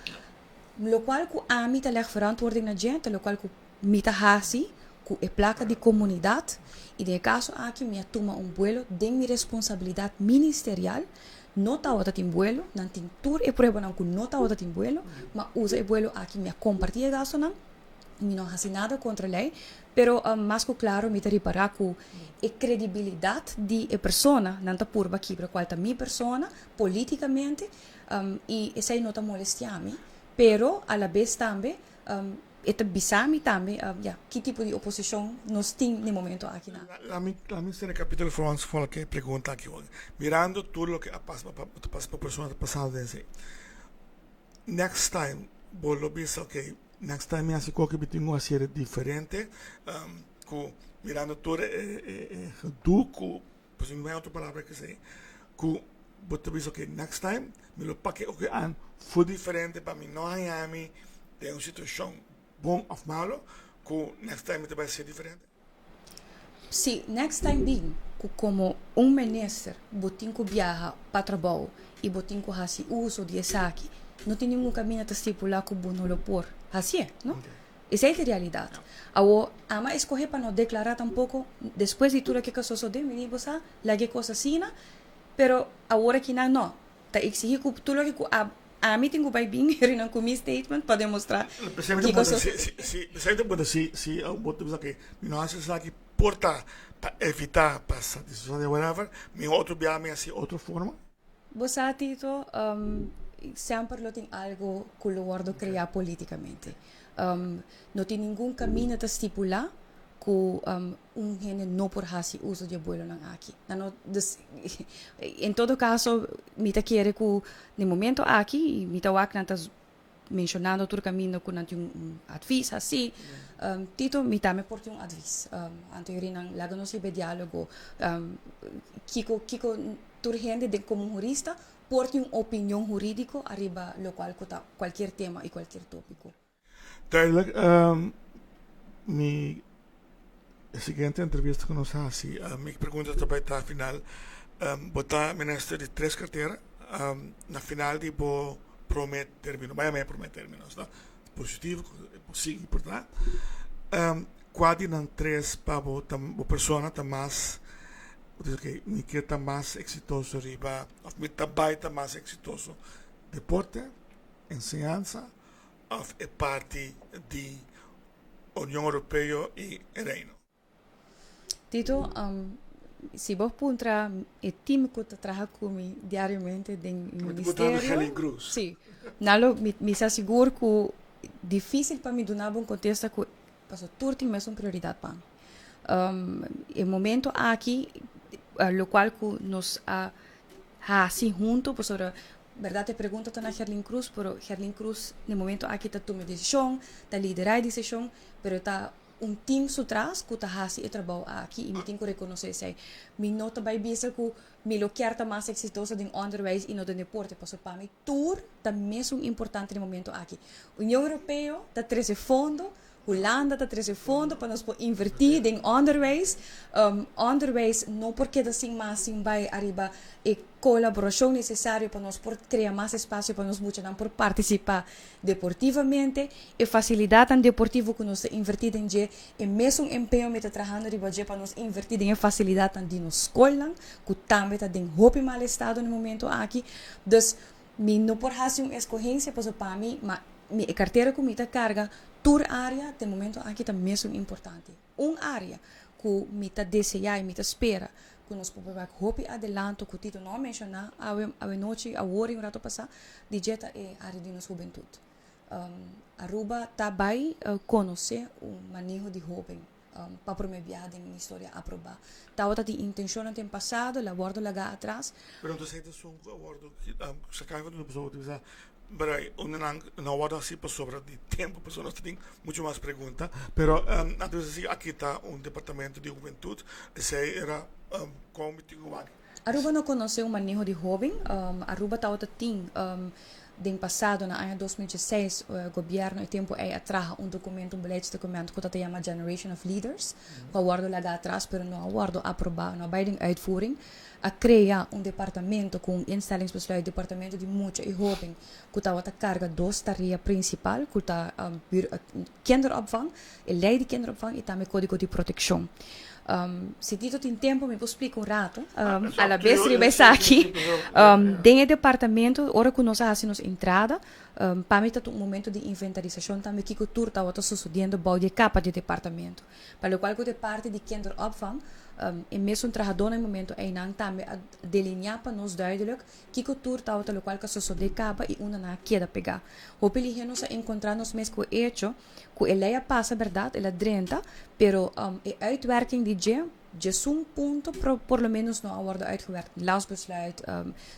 Lokual ku ami ta leg verantwoording na dje ta lokual ku mi ta hasi ku e plaka di komunidat i den e kaso aki mi a tuma un buelo den mi responsabilidat ministerial. No tabata tin buelo, nan tin tur e pruebanan ku no tabata tin buelo, ma usa e buelo aki mi a kompartí e gastonan. Mi no hasi nada kontra lei, pero mas ku klaro mi ta ripará ku e kredibilidat di e persona nan ta purba kibra kual ta mi persona polítikamente i esei no ta molestiá mi, pero alabes tambe e ta bisa mi tambe ya ki tipo di oposishon nos tin den momento aki na. Lami lami sende kapítulo Frans for loke pregunta aki hoy. Mirando tur loke a pasa pa ta pasa pa persona ta pasando den esei. Next time bo lo bisa ok next time mi hasi koke mi tin ku hasier diferente ku mirando tur e e gedoe ku pasobra mi no hay otro palabra ke esei ku bo ta bisa ok next time mi lo pake oke an fu diferente pa mi no haña mi den un situashon bon òf malo ku next time mi ta bai hasier diferente. Si next time bin ku komo un minister bo tin ku biaha pa trabou i bo tin ku hasi uso di esaki, no tin ningun kaminda ta stipulá ku bo no lo por hasié, no? Esei ta e realidat. Awor, ama eskohé pa no deklará tampoko despues di tur loke a sosodé, mi di bo sa, laga e kos asina, pero awor akinan no. Ta exigi cu tur loke cu ami tin cu bay bin herinan cu mi statement pa demostra kico so. Pesey ta punta si si bo ta bisa ke mi no haci esaki por ta pa evita pa satisface whatever mi otro bia mi haci otro forma. Bo sa Tito, semper lo tin algo cu lo wordo crea politicamente. No tin ningun caminda ta stipula cu un hende no por hasi uso di e buelonan aki. Nan no, dus en todo caso mi ta kere cu den momento aki mi ta wak nan ta mencionando tur caminda cu nan tin un advies hasi. Tito mi tambe por tin un advies. Anto yori nan laga nos hiba e dialogo kiko kiko tur hende den como hurista. por tin un opinion huridico ariba locual cu ta cualkier tema y cualkier topico. Duidelijk. Mi siguiente entrevista cu nos haci, mi pregunta ta bay ta final. Bo ta minister di tres cartera. Na final di bo prome termino, bay a prome termino, esta positivo, bo sigui por ta. Cua di nan tres pa bo ta, bo persona ta mas, bo ta bisa okay, mi kier ta mas exitoso riba, of mi ta bay ta mas exitoso? Deporte, enseñansa of e parti di Union Europeo y e Reino? Tito, si bo puntra e team cu ta traha cu mi diariamente den e ministerio, si, nan lo, mi sa sigur cu dificil pa mi duna bo un contesta cu pasobra tur tin mesun prioridad pa mi. E momento aki locual cu nos a haci hunto pasobra berdad e pregunta ta na Gerlin Cruz pero Gerlin Cruz na e momento aki ta tuma e decision, ta lidera e decision pero ta un team su tras cu ta haci e trabou aki y mi tin cu reconoce esey. Mi no ta bay bisa cu mi lo kier ta mas exitoso den onderwijs y no den deporte pasobra pa mi tur ta mesun importante na e momento aki. Union Europeo ta trece fondo. Hulanda ta trece fondo pa nos por inverti den onderwijs. Onderwijs no por keda sin mas sin bay ariba e colaboracion necesario pa nos por crea mas espacio pa nos muchanan por participa deportivamente. E facilidadnan deportivo cu nos ta inverti den dje, e mesun empeño mi ta trahando riba dje pa nos inverti den e facilidadnan di nos scolnan cu tambe ta den hopi mal estado na e momento aki. Dus mi no por haci un escogencia pasobra pa mi, ma mi e cartera cu mi ta carga tur area te momento aki ta mesun importante. Un area cu mi ta desea y mi ta spera cu nos por wak hopi adelanto cu Tito no a menciona awe awe nochi awor y un rato pasa di dje ta e area di nos hubentud. Aruba ta bay conoce un maneho di hoben pa prome biaha den historia aproba. Tawata tin intencionnan den pasado, el a wordo laga atras. Pero entonces e ta esun cu a wordo saca for di nos pasobra pero unda nan no a wordo haci pasobra di tempo pasobra nos ta tin mucho mas pregunta pero nan ta bisa si aki ta un departamento di hubentud esey era con mi tin cu wak. Aruba no conoce un maneho di hoben. Aruba tawata tin den pasado na aña 2016 gobierno e tempo ey a traha un documento, un beleidsdocument cu ta ta yama Generation of Leaders cu a wordo laga atras pero no a wordo aproba, no a bay den uitvoering. A crea un departamento cu un instellingsbesluit, departamento di mucha y hoben cu tawata carga dos tarea principal cu ta kinderopvang, e ley di kinderopvang y tambe codigo di proteccion. Si Tito tin tempo mi por splica un rato alabes riba esaki. Den e departamento ora cu nos a haci nos entrada pa mi ta un momento di inventarisacion tambe kico tur tawata sucediendo bou di e capa di e departamento. Pa locual cu ta e parti di kinderopvang e mesun trahadornan e momento eynan tambe a delinea pa nos duidelijk Kiko tur tabata lokual ka sosodé kaba i unda nan a keda pegá. Hopi lihé nos a enkontrá nos mes ku e echo ku e lei a pasa bèrdat, el a drenta, pero e uitwerking di dje, djesun punto por lo ménos no a wòrdu uitgewerkt. Landsbesluit,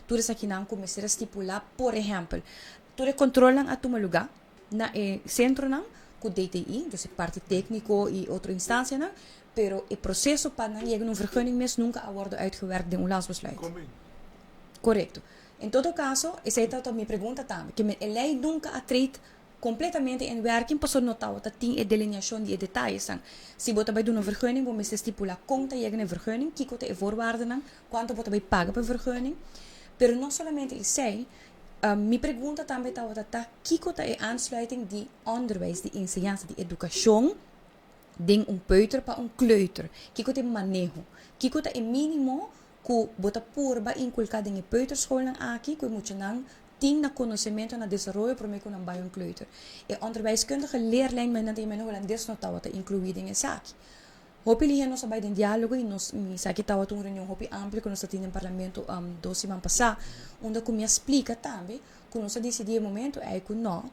tur esakinan ku mester a stipulá, por ehèmpel, tur e kontrolnan a tuma lugá na e sentronan ku DTI, dus e parti tékniko i otro instansianan, pero e proseso pa nan yega na un vergunning mes nunka a wòrdu uitgewerkt den un landsbesluit. Korekto. En todo kaso, esei ta mi pregunta tambe, ke men e lei nunka a treed kompletamente in werking pasobra no tabata tin e delineashon di e detayesnan. Si bo ta bai duna un vergunning, bo mester stipulá kon ta yega na e vergunning, kiko ta e voorwaardennan, kuantu bo ta bai paga pa e vergunning. Pero no solamente esei, mi pregunta tambe tabata ta kiko ta e aansluiting di onderwijs, di enseñansa, di edukashon den un peuter pa un kleuter? Kiko ta e maneho? Kiko ta e minimo ku bo ta purba inkulká den e peuterschoolnan aki ku e muchanan tin na konosementu na desaroyo promé ku nan bai un kleuter. E onderwijskundige leerlijn men nan ta yama na hulandes no tabata inkluí den esaki. Hopi lihé nos a bai den diálogo i nos mi sa ki tabata un reunion hopi amplio ku nos a tin den parlamento dos siman pasá unda ku mi a splika tambe ku nos a disidí e momento ei ku no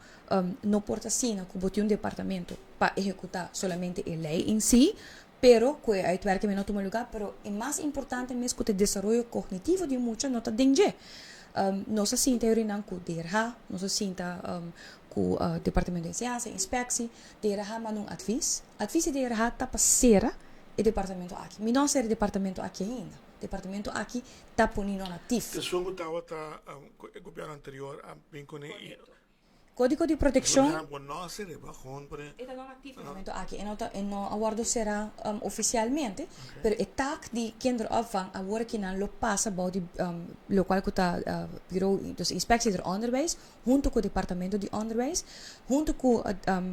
no por ta asina ku bo tin un departamento pa ehekutá solamente e lei en si Pero cu e uitwerking no tuma lugar, pero e mas importante mes cu ta e desaroyo cognitivo di e mucha no ta den dje. Nos a sinta yorinan cu DRH, nos a sinta cu Departamento di Enseñansa, Inspectie, DRH manda un advies. Advies di DRH ta pa cera e departamento aki. Mi no a cera e departamento aki ainda. departamento aki ta poni non actief. Esun ku tabata ku e gobierno anterior a bin kuné i. Kódigo di protekshon. Bo no a sera bo gewoon por e. E ta non aktief na momento aki. E no ta e no a wòrdu será ofisialmente, pero e tak di kinderopvang awor aki nan lo pasa bou di lokual ku ta Bureau, dus Inspectie der Onderwijs, huntu ku Departamento di Onderwijs, huntu ku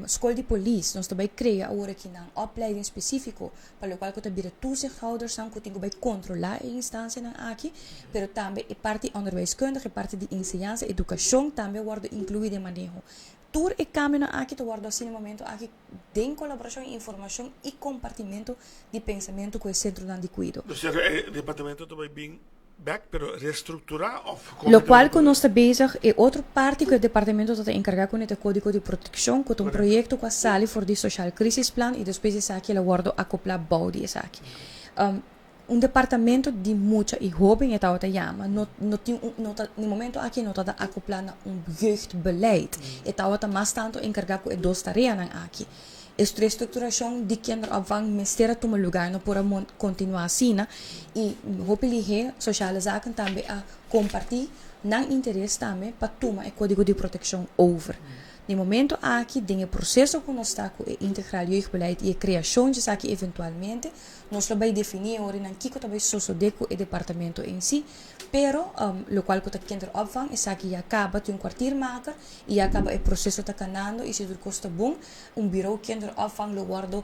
Skol di Polis. Nos ta bai krea awor aki nan opleiding spesífiko pa lokual ku ta bira toezichthoudersnan ku tin ku bai kontrolá e instansianan aki, pero tambe e parti onderwijskundig, e parti di enseñansa, edukashon tambe a wòrdu inkluí den maneho. Tur e kambionan aki ta wòrdu hasi na e momento aki den kolaborashon, informashon i kompartimentu di pensamentu ku e sentronan di kuido. Dus e departamento ta bai bin bek, pero restrukturá òf kon? Lokual ku nos ta bezig, e otro parti ku e departamento ta ta enkargá kuné ta e Kódigo di Protekshon, ku ta un proyekto ku a sali for di Sociaal Crisisplan i despues di esaki el a wòrdu akoplá bou di esaki. Un departamento di mucha i hóben e tabata yama, no no tin un no ta na momento aki no ta ta akoplá na un jeugdbeleid. E tabata mas tantu enkargá ku e dos tareanan aki. E restructuracion di kinderopvang mester a tuma lugar, no por a continua asina y hopi lihe Sociale Zaken tambe a comparti nan interes tambe pa tuma e codigo di proteccion over. Na e momento aki den e proceso cu nos ta cu e Integraal Jeugdbeleid y e creacion di esaki eventualmente nos lo bay defini e ora nan kico ta bay sosode cu e departamento en si. Pero locual cu ta kinderopvang esaki ya caba tin un kwartiermaker y ya caba e proceso ta canando y si tur cos ta bon un bureau kinderopvang lo wordo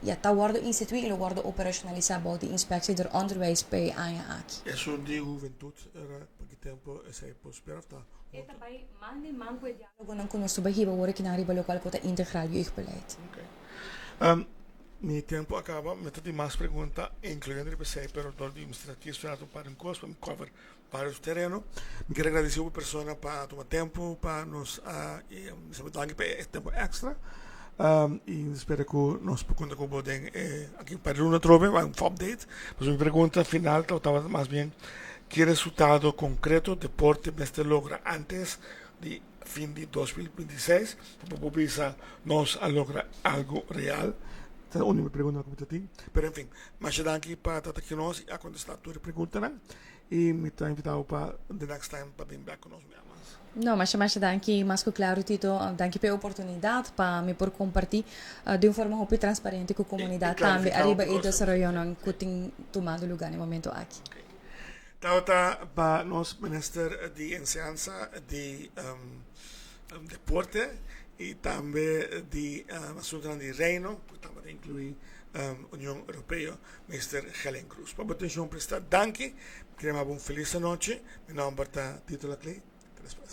ya ta wordo institui y lo wordo operacionalisa bou di Inspectie der Onderwijs pa e aña aki. Esun di huventud era pa ki tempo esey por spera of ta hunto? E ta bay man den man cu e dialogonan cu nos ta bay hiba awor aki nan riba locual cu ta integraal jeugdbeleid. Okay. Mi tempo a caba, mi ta tin mas pregunta incluyendo riba esey pero dor di Mister Atias Renato un par di cos pa mi cover varios tereno. Mi kier agradeci hopi persona pa tuma tempo pa nos a bisa bo danki pa e tempo extra y mi spera cu nos por conta cu bo den e aki un par di luna atrobe pa un update. Pasobra mi pregunta final tabata mas bien ki resultado concreto deporte mester logra antes di fin di 2026 pa bo por bisa nos a logra algo real. Ta e úniko pregunta ku mi ta tin. Pero en fin, masha danki pa ta aki nos i a kontestá tur e preguntanan. I mi ta invitá bo pa the next time pa bin bèk ku nos un bia mas. No, masha masha danki mas ku klaru Tito. Danki pa e oportunidat pa mi por kompartí di un forma hopi transparente ku komunidat tambe ariba e desaroyonan ku tin tumando lugá na e momento aki. Tabata pa nos minister di enseñansa, di deporte y tambe di asuntonan di Reino, cu tabata inclui Union Europeo, Minister Helen Cruz. Pa bo atencion presta, danki. Mi kere maba un feliz anochi. Mi nomber ta Tito Laclay. Te despues.